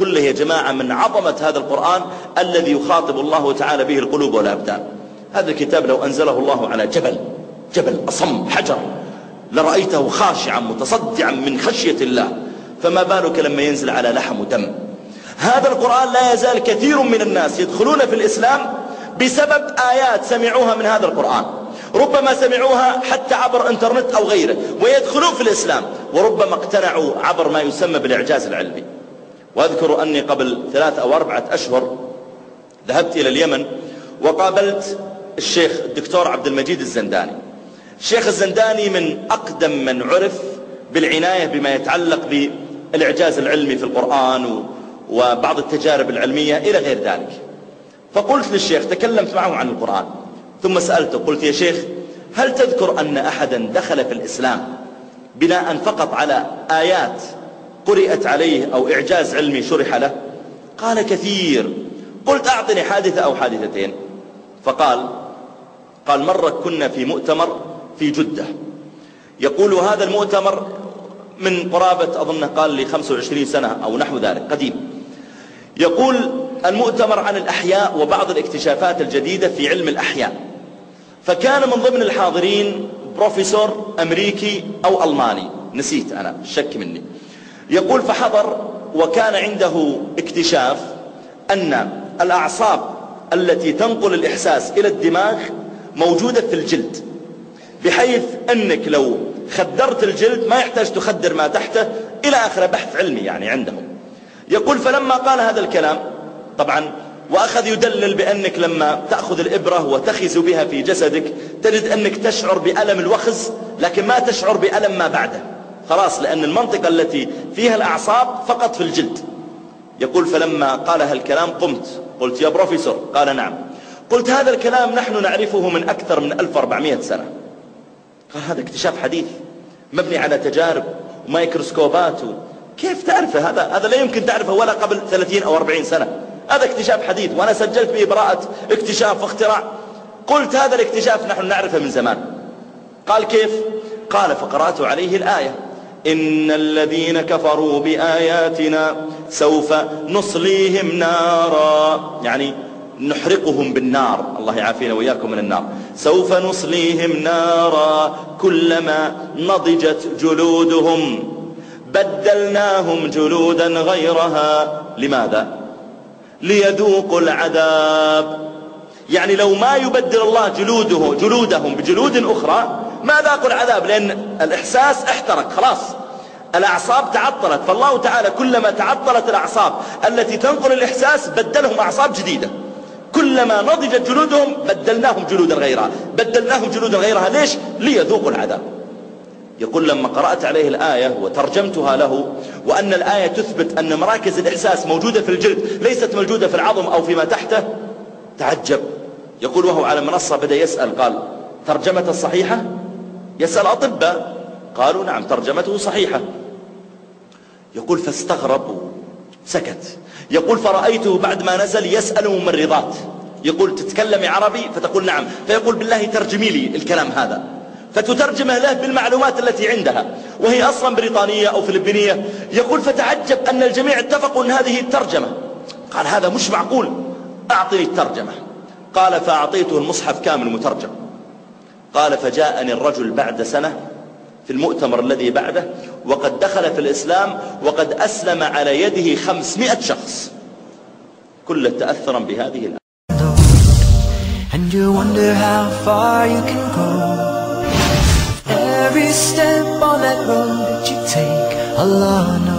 كله يا جماعة من عظمة هذا القرآن الذي يخاطب الله تعالى به القلوب والأبدان. هذا الكتاب لو أنزله الله على جبل أصم حجر لرأيته خاشعا متصدعا من خشية الله، فما بالك لما ينزل على لحم ودم. هذا القرآن لا يزال كثير من الناس يدخلون في الإسلام بسبب آيات سمعوها من هذا القرآن، ربما سمعوها حتى عبر انترنت أو غيره ويدخلون في الإسلام، وربما اقتنعوا عبر ما يسمى بالإعجاز العلمي. وأذكر أني قبل 3 أو 4 أشهر ذهبت إلى اليمن وقابلت الشيخ الدكتور عبد المجيد الزنداني. الشيخ الزنداني من أقدم من عرف بالعناية بما يتعلق بالإعجاز العلمي في القرآن وبعض التجارب العلمية إلى غير ذلك. فقلت للشيخ، تكلمت معه عن القرآن ثم سألته، قلت يا شيخ هل تذكر أن أحدا دخل في الإسلام بناء فقط على آيات قرأت عليه أو إعجاز علمي شرح له؟ قال كثير. قلت أعطني حادثة أو حادثتين. فقال مرة كنا في مؤتمر في جدة، يقول هذا المؤتمر من قرابة أظن قال لي 25 سنة أو نحو ذلك، قديم. يقول المؤتمر عن الأحياء وبعض الاكتشافات الجديدة في علم الأحياء، فكان من ضمن الحاضرين بروفيسور أمريكي أو ألماني نسيت أنا، الشك مني. يقول فحضر وكان عنده اكتشاف أن الأعصاب التي تنقل الإحساس إلى الدماغ موجودة في الجلد، بحيث أنك لو خدرت الجلد ما يحتاج تخدر ما تحته إلى آخر، بحث علمي يعني عندهم. يقول فلما قال هذا الكلام طبعا وأخذ يدلل بأنك لما تأخذ الإبرة وتخز بها في جسدك تجد أنك تشعر بألم الوخز لكن ما تشعر بألم ما بعده، خلاص لأن المنطقة التي فيها الأعصاب فقط في الجلد. يقول فلما قال هالكلام قمت قلت يا بروفيسور، قال نعم. قلت هذا الكلام نحن نعرفه من أكثر من 1400 سنة. قال هذا اكتشاف حديث مبني على تجارب ومايكروسكوبات، كيف تعرفه؟ هذا لا يمكن تعرفه ولا قبل 30 أو 40 سنة، هذا اكتشاف حديث وأنا سجلت به براءة اكتشاف واختراع. قلت هذا الاكتشاف نحن نعرفه من زمان. قال كيف؟ قال فقرأت عليه الآية إن الذين كفروا بآياتنا سوف نصليهم نارا، يعني نحرقهم بالنار، الله يعافينا وإياكم من النار. سوف نصليهم نارا كلما نضجت جلودهم بدلناهم جلودا غيرها. لماذا؟ ليذوقوا العذاب. يعني لو ما يبدل الله جلودهم بجلود أخرى ما ذاقوا العذاب، لأن الإحساس احترق خلاص، الأعصاب تعطلت. فالله تعالى كلما تعطلت الأعصاب التي تنقل الإحساس بدلهم أعصاب جديدة، كلما نضجت جلودهم بدلناهم جلودا غيرها. ليش؟ ليذوقوا العذاب. يقول لما قرأت عليه الآية وترجمتها له وأن الآية تثبت أن مراكز الإحساس موجودة في الجلد ليست موجودة في العظم أو فيما تحته تعجب. يقول وهو على منصة بدأ يسأل، قال ترجمته صحيحة؟ يسأل أطباء قالوا نعم ترجمته صحيحة. يقول فاستغرب سكت. يقول فرأيته بعد ما نزل يسأل ممرضات، يقول تتكلمي عربي؟ فتقول نعم. فيقول بالله ترجمي لي الكلام هذا، فتترجمه له بالمعلومات التي عندها وهي أصلا بريطانية أو فلبينية. يقول فتعجب أن الجميع اتفقوا أن هذه الترجمة. قال هذا مش معقول، أعطني الترجمة. قال فأعطيته المصحف كامل مترجم. قال فجاءني الرجل بعد سنة في المؤتمر الذي بعده وقد دخل في الإسلام وقد أسلم على يده 500 شخص كله تأثرا بهذه الآية. And you wonder how far you can go. Every step on that road that you take, Allah knows.